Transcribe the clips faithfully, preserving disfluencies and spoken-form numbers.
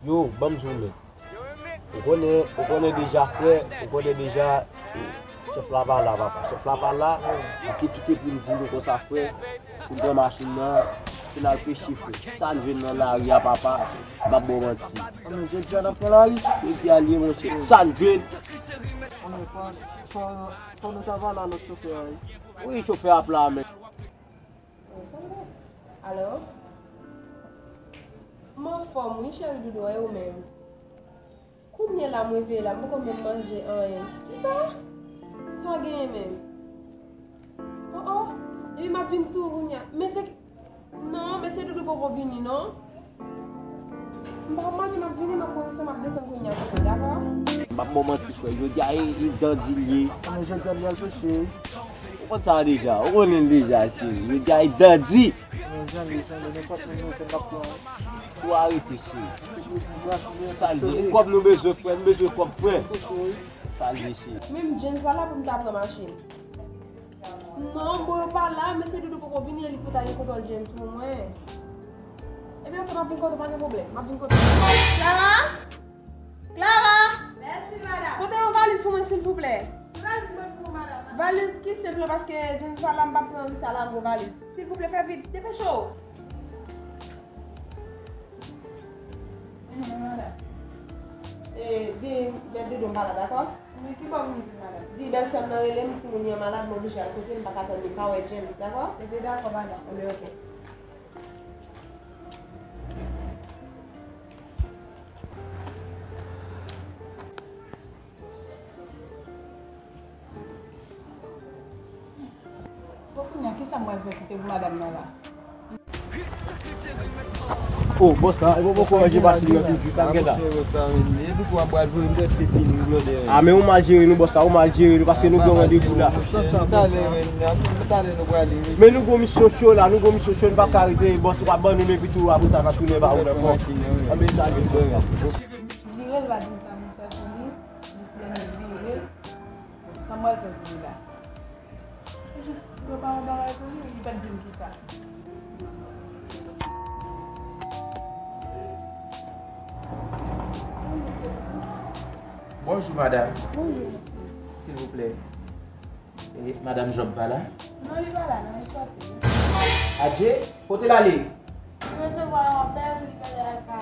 Yo, ban m di w, men. Ou konnen, ou konnen deja, frè, ou konnen deja, eh, chèf la pa la, papa. Chèf la pa la, li te kite pou m di nou konsa, frè, pou m pran machin nan, pou n al peche, frè. Sa n jwenn nan lari a, papa, m p ap ba w manti. Anben, jodi a n ap pran lari? Jodi a l ye, monchè. Sa n jwenn. Anben, fò, fò, fò nou ta va la lòt chofè a, wi. Wi, chofè ap la, men. Alo? M anfòm, wi, cheri doudou, e ou menm? Kounye a la m reveye la, m poko menm manje anyen. Kisa? Sa w genyen menm? Oh, oh, epi m ap vin sou ou kounye a. Men se, non, men se doudou poko vini, non. M pa mal, men m ap vini, m ap konn sa, m ap desann kounye a sou ou, dakò? M p ap ba w manti, frè. Jodi a, e, e dandi l ye. Anben, jodi a, m al peche. Ou konn sa deja, ou konnen l deja, cheri. Jodi a, e dandi. Mezanmi, mezanmi, nenpòt moun yo fè n ap pran. Ou arete, cheri. Sa l ye, kòb nou bezwen, frè, nou bezwen kòb, frè. Sa l ye, cheri. Menm James pa la pou m ta pran machin. Non, bon, yo pa la, men se doudou poko vini, e li pou ta gen kontwòl James pou mwen. Ebyen, oke, m ap vin kote w, pa gen pwoblèm. M ap vin kote w. Clara? Clara! Mèsi, madanm. Pote yon valiz pou mwen, silvouplè. Ki valiz mwen pou ou, madanm? Valiz ki senp lan, paske James pa la, m p ap pran risk a lage yon valiz. Silvouplè, fè vit, depeche w. Mhm, madanm. E, di Mèt Doudou m pa la, dakò? Wi, ki bò pou m di l, madanm? Di bèlsè m nan rele m, timoun li an malad, m oblije al kote l, m pa ka tann li, m pa wè James, dakò? Ebyen, dakò, madanm. Ebyen, oke. Bon, kounye a, kisa m pral fè kite pou madanm nan la? Oh, bòs la, e bon, bon, kòrije batri nan toujou, sa gen la. Ah, men ou mal jere nou, bòs la, ou mal jere nou, paske nou gen randevou la. Men nou gon misyon cho la, nou gon misyon cho, nou pa ka rete, bòs ou pa ban nou, men epi tou, apre sa, n ap tounen ba ou ankò. Anben, sa gen bòs la. Vire l, pa di m sa m fè pou li, jis lè m vire l, sa m pral fè pou li la. Se jis prepare yon bagay pou li, li pa t di m kisa. Bonjou, madanm. Bonjou, mesye. Silvouplè. E, madanm Job pa la? Non, li pa la, non, li sòti. Adje, kote l ale? Li resevwa yon apèl, li pale ak a.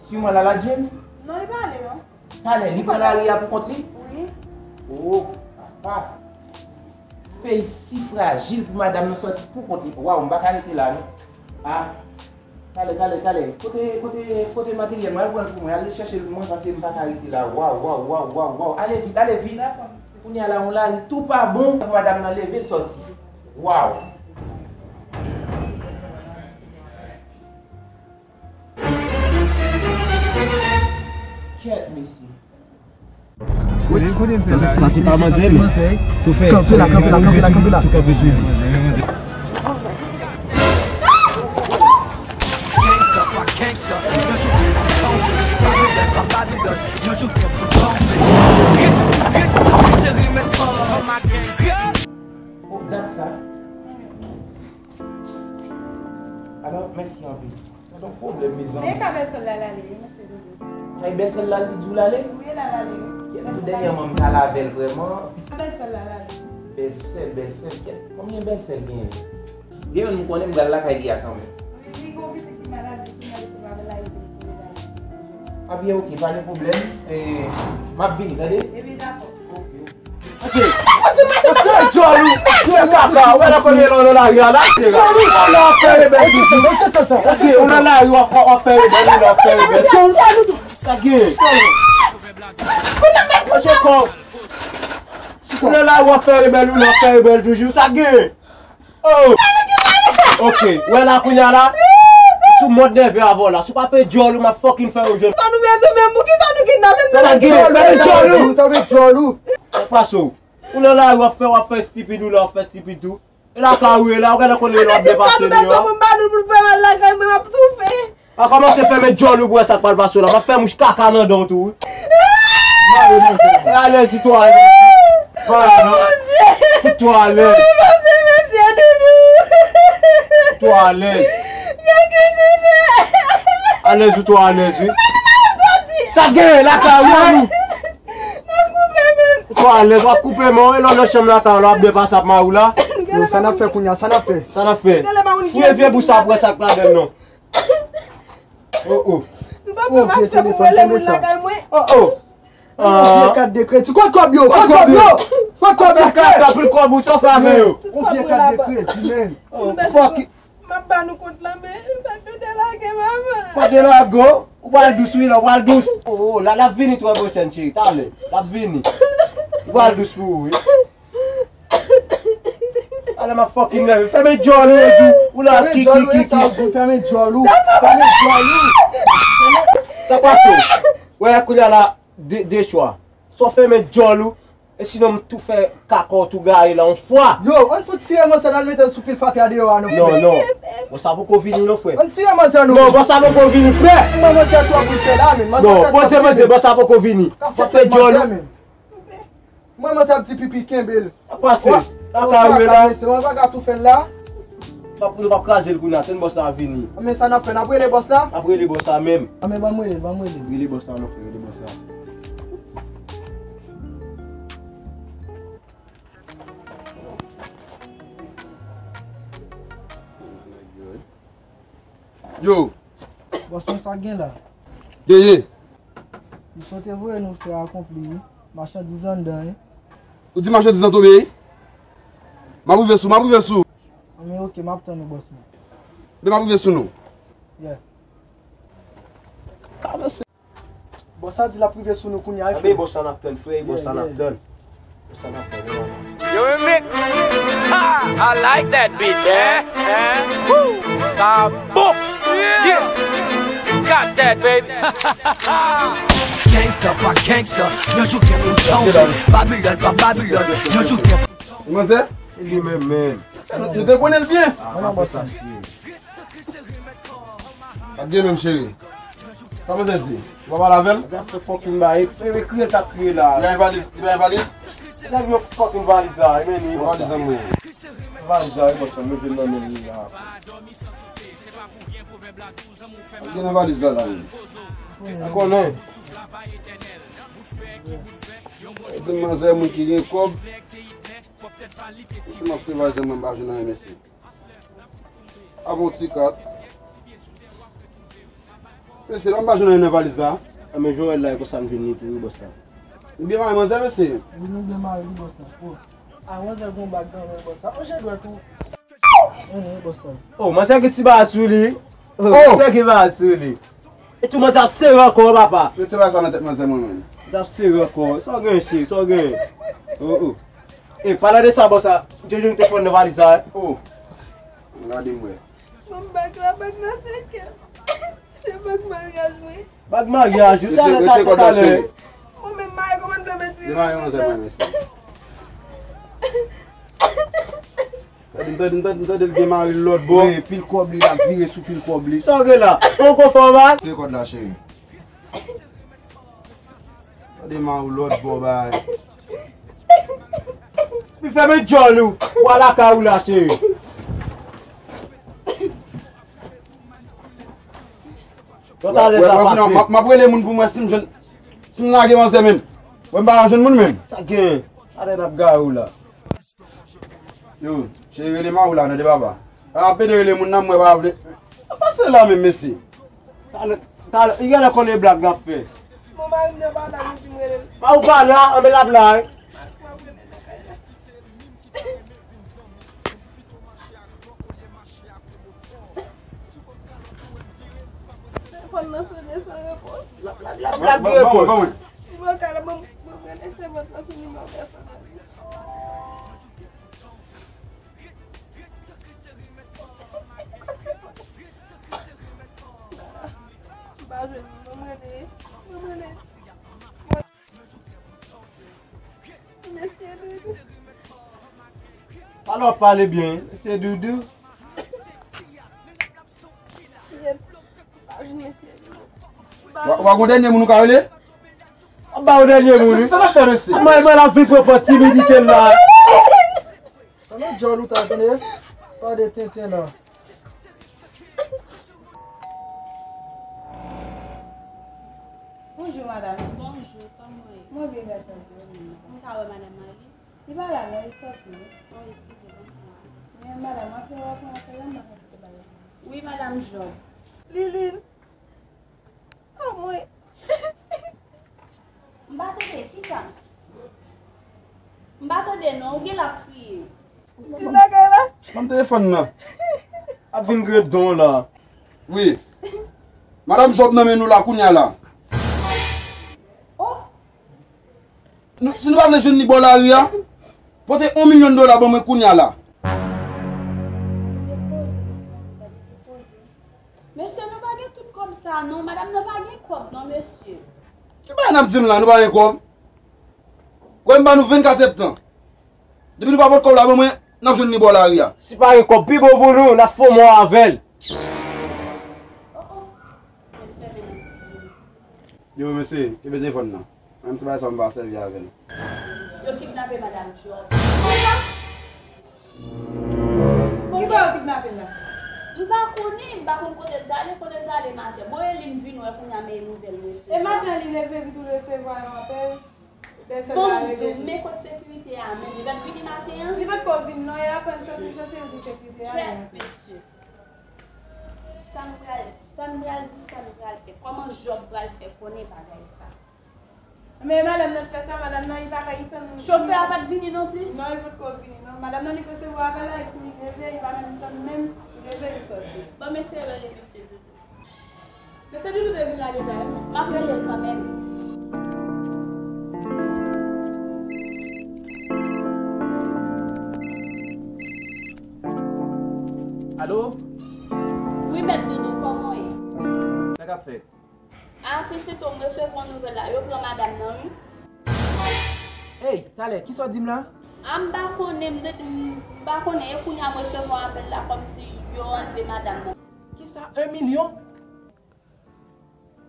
Siman l al a James? Non, li pa ale, non. Talè, li pran lari a pou kont li? Wi. Oh, papa. Peyi si frajil pou madanm nan sòti pou kont li. Waw, m pa ka rete la, non. Ah. Talè, talè, talè. Kote, kote, kote materyèl mwen? Al pran l pou mwen. Al chèche l pou mwen, paske m pa ka rete la. Waw, waw, waw, waw, waw. Ale vit, ale vit. Dakò, mesye. Kounye a la, yon lari tou pa bon pou madanm nan leve l sòti. Waw. Kèt, mesye. Sa se pa manzè, men. Tou fè. Kanpe la, kanpe la, kanpe la, kanpe la. Tou kanpe sou li. Oh, dat sa. Alò, mèsi anpil. Sa t on pwoblèm, mezanmi. Men ka bèlsè l la l ale, wi, mesye Doudou. Kay bèlsè l la l di w l ale? Wi, l al ale, wi. Kèt, tou dènyèman m t al avè l vrèman. Ka bèlsè l la l ale. Bèlsè, bèlsè, kèt. Konbyen bèlsè l genyen? Gen youn m konnen, m pral lakay li a kanmenm. Wi, li gon pitit ki malad, li pi mal sou avè l la, li di l pou l ale. Anben, oke, pa gen pwoblèm. E, m ap vini, tande? Ebyen, dakò. Oke. Mesye, mesye, djòl ou, djòl kaka, ou wè nan premye lè ou nan lari a la, djòl ou, ou nan lari w ap fè rebèl toujou. Ou nan lari w ap, w ap fè rebèl, ou nan fè rebèl. Sa gen. Mesye, kò. Ou nan lari w ap fè rebèl, ou nan fè rebèl toujou. Sa gen. Oh! Ok, wè la kounye a la? Sou mòd nève avè w la. Si w pa peye djòl ou, m ap fucking fè w jwenn. Sa nou bezwen menm? Poukisa nou kidnape m? Sa gen, fè djòl ou. Sa gen djòl ou. Sa pase w. Ou nan lari w ap fè, w ap fè estipid, ou la w ap fè estipid tou. E la ka ou ye la, ou genlè konnen lè w ap depase deyò. Sa nou bezwen pou m ba nou pou l fè mal lakay mwen, m ap toufe. Pa kòmanse fèmen djòl ou pou wè sa k pral pase w la. M ap fè mouch kaka nan dan w tou, wi. Alèz, sitwayen. Fòt ou alèz. Fòt ou alèz. Sitwayen. Alèz ou twò alèz, wi. Sa gen lakay ou, wi. Twò alèz, w ap koupe men w, e lè w nan chanm lakay ou la, w ap byen pase ap mari w la. Yo, sa n ap fè kounye a, sa n ap fè? Sa n ap fè? Fouye vye bous sa, pran sa k ladan l non. Oh, oh. Nou pa pran akse pou rele moun lakay mwen. Oh, oh. Vye kat de kredi. Kot kòb yo? Kot kòb yo? Kot kòb yo, frè? Anpil kòb ou sa w fè avè yo. Yon vye kat de kredi, men. Oh, fuck. M ap ba nou kont la, men fòk nou delage m avan. Fòk delage w? Ou pral dous, wi, la, ou pral dous. Oh, oh, la, l ap vini twè pwochèn, cheri, talè. L ap vini. Ou pral dous pou ou, wi. Talè m ap fucking nève. Fèmen djòl ou, yo di w. Ou la, ki, ki, ki, ki. Fèmen djòl ou. Fèmen djòl ou. Sa pase? Wè, kounye a la, de, de chwa. Swa w fèmen djòl ou, e sinon m tou fè kaka w tou gaye la yon fwa. Yo, ann fout tire manzè la, al mete l sou pil fatra deyò a non, frè. Non, non. Bon, sa poko vini non, frè. Ann tire manzè non. Non, bon, sa poko vini, frè. Mwen, manzè twò pou l fè la, men. Non, poze manzè, bon, sa poko vini. Fèmen djòl ou. Mwen, manzè ap di pipi, kenbe l. Sa pase? Sa ka rive la. Mwen pa ka tou fè l la. Sa pou nou p ap kraze l kounye a, tann bòs la vini. Men sa n ap fè, n ap rele bòs la? N ap rele bòs la menm. A, men ban m rele l, ban m rele l. Rele bòs la non, frè, rele bòs la. Yo. Bòs mwen, sa k gen la? Gen, gen. Misyon te voye nou fè akonpli, wi. Machandiz anndan, wi. Ou di machandiz lan tonbe, wi? M ap rive sou, m ap rive sou. Anben, oke, m ap tann ou, bòs mwen. Men m ap rive sou nou. Yeah. Bòs la di l ap rive sou nou kounye a, wi, frè. Anben, bòs la n ap tann, frè, bòs la n ap tann. Yo, remix. Ha! I like that beat, eh? Eh? Woo! Sa bon. Yeah. Got that, baby. Gangsta pa gangsta, yon jou gen pou tonbe. Babilòn pa Babilòn, yon jou gen pou... Manzè? Li menm, menm. Nou te konnen l byen. Ah, pa fè sa, cheri. Ap gen menm, cheri. Sa manzè di? Ou pa pale avè l? Sa fè fucking bay. E, e, kriye l t ap kriye la. Li bay valiz, li bay valiz. Nèg yo fucking valiz la, e men li. Valiz an mwen. Valiz la, e bòs la, nou jwenn nan men li la. Ap gen nan valiz la, la, men. Ou konnen. Di m manzè moun ki gen kòb. Si m ap fè valiz an mwen, m pa jwenn anyen, mesye. Ap yon ti kat. Mesye, la m pa jwenn anyen nan valiz la. A, men Joel la, e konsa m jwenn li tou, wi, bòs la. Ou byen mare manzè, mesye? Wi, nou byen mare, wi, bòs la. Oh. A, manzè gon bag nan men, bòs la. Oh, jan dwèt ou. Wi, bòs la. Oh, manzè gen ti bagay sou li. Oh, manzè gen bagay sou li. E tou manzè ap sere ankò, papa. Yo te bay sa nan tèt manzè mwen menm. Manzè ap sere ankò. Sa w gen, cheri, sa w gen? Oh, oh. E, palan de sa, bòs la, Jojo te fè nan valiz la, wi. Oh. Gade m wè. Bon, bag la, bag la se kè. Se bag maryaj mwen. Bag maryaj, ou ta nan ta talè. Mwen menm mare kòman m dwe mete. Li mare manzè mwen, mesye. Tande, m tande, m tande, m tande l gen mari lòt bò. Wi, pil kòb li, l ap vire sou pil kòb li. Sa w gen la? Poko fè w mal? Tire kòd la, cheri. Tande mari w lòt bò, bay. Li fèmen djòl ou. Ou al lakay ou la, cheri. Lòt alè sa pase. M ap, m ap rele moun pou m wè si m jwenn, si m lage manzè menm. Wè m pa jwenn moun menm. Sa gen? Alè n ap gare w la. Yo, cheri, rele mari w la, non, de papa. A, pede rele moun nan, mwen pa vle. Pase la menm, mesye. Talè, talè, li genlè konnen blag n ap fè. Bon, mari m nan pa la, nou di m rele l. Mari w pa la, anben l ap la, wi. Telefòn nan sonnen san repons. L ap, l ap, l ap, l ap gen repons. Ban mwen, ban mwen. Li vokal, ban m, ban m rele sèvant lan sou nimewo pèsonèl li. M pa jwenn li. Ban m rele, ban m rele. Mesye Doudou. Pale w ap pale byen, mesye Doudou. Shit. Pa jwenn mesye Doudou. Ou pa gon dènye moun ou ka rele? W ap ba yon dènye moun, wi. Sa n ap fè, mesye? Mwen, mwen, l ap vin pran pòz timidite l la. Sa nan djòl ou ta tande? Tande tenten la. Bonjou, madanm. Bonjou, kòman w ye? Mwen byen, gras a Dye, ou menm? M ka wè madanm Mali? Li pa la non, li sòti wi. Oh, eskize, bonswa. Men madanm, w ap fè, w ap fè apèl la, m pa konn kite bagay la. Wi, madanm Job. Liline. Oh, mwen. M pa tande, kisa? M pa tande non, ou gen l ap kriye. Ti nèg la. Ban m telefòn nan. Ap vin gredon la. Wi. Madanm Job nan men nou la kounye a la. Oh. Nou, si nou pa vle jwenn li bò lari a, pote yon milyon dola ban mwen kounye a la. Mesye, nou pa gen tout kòb sa non. Madanm nan pa gen kòb non, mesye. Ki bagay n ap di m la, nou pa gen kòb? Kwè m ba nou vennkat èdtan. Depi nou pa pot kòb la ban mwen, n ap jwenn li bò lari a. Si pa gen kòb, pi bon pou nou, n ap fon mò avè l. Oh, oh. Mwen fèmen nan. Yo, mesye, kenbe telefòn nan. Menm ti bagay sa, m pa sèvi avè l. Yo kidnape madanm Job. Kisa? Kisa yo kidnape la? M pa konnen, m pa konn kote l t ale, kote l t ale maten. Bon, e li m vin wè kounye a, men nouvèl, mesye. E maten li leve, vin tou resevwa yon apèl. Bon, m di w, men kot sekirite a menm, li pa t vini maten an? Li pa t ko vin non, e apèn soti, soti, li di sekirite a. Kèt, mesye. Sa n pral di, sa n pral di, sa n pral fè? Kòman Job pral fè konnen bagay sa? Men madanm nan t fè sa, madanm nan li pa ka, li tann. Chofè a pa t vini non plis? Non, li pa t ko vini non. Madanm nan li resevwa apèl la, epi li leve, li pa menm tann menm, li leve, li sòti. Bon, mesye rele mesye Doudou. Mesye Doudou te vin la deja wi. M ap rele l kanmenm. Alo? Wi, mèt Doudou, kòman w ye? Sa k ap fèt? A, pitit ou, m resevwa yon nouvèl la. Yo pran madanm nan, wi. Ey, talè, kisa w di m la? A, m pa konnen, m, m pa konnen. E kounye a m resevwa apèl la kòmsi yo anlve madanm nan. Kisa? Yon milyon?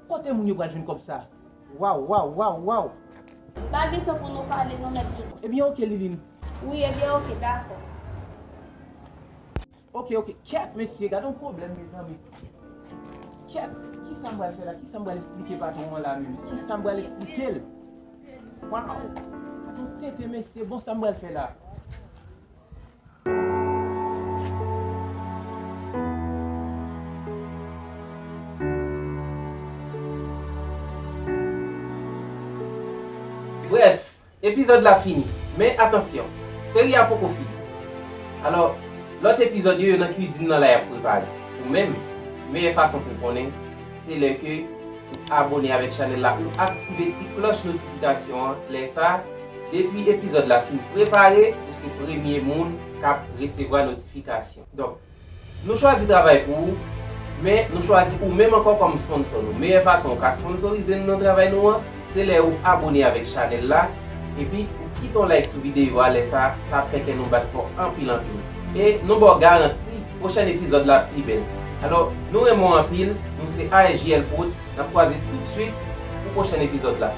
Kote moun yo pral jwenn kòb sa? Waw, waw, waw, waw! M pa gen tan pou nou pale non, mèt Doudou. Ebyen, oke, Liline. Wi, ebyen, oke, dakò. Oke, oke. Kèt, mesye, gade yon pwoblèm, mezanmi. Kèt, kisa m pral fè la? Kisa m pral esplike patwon an la menm? Kisa m pral esplike l? Waw! Gade yon tenten, mesye. Bon, sa m pral fè la? Brèf, epizòd la fini, men atansyon, seri a poko fini. Alò, lòt epizòd yo, yo nan kwizin nan la y ap prepare. Ou menm, meyè fason pou w konnen, se lè ke ou abone avèk chanèl la, ou aktive ti klòch notifikasyon an. Lè sa, depi epizòd la fin prepare, ou se premye moun k ap resevwa notifikasyon. Donk, nou chwazi travay pou ou, men nou chwazi ou menm ankò kòm sponsò nou. Meyè fason ou ka sponsorize nou nan travay nou an, se lè ou abone avèk chanèl la, epi ou kite yon like sou videyo a, lè sa, sa ap fè kè nou bat fò anpil anpil. E nou ba w garanti, pwochèn epizòd la ap pi bèl. Alò, nou renmen w anpil, nou se A S J L Prod, n ap kwaze toutswit pou pwochèn epizòd la.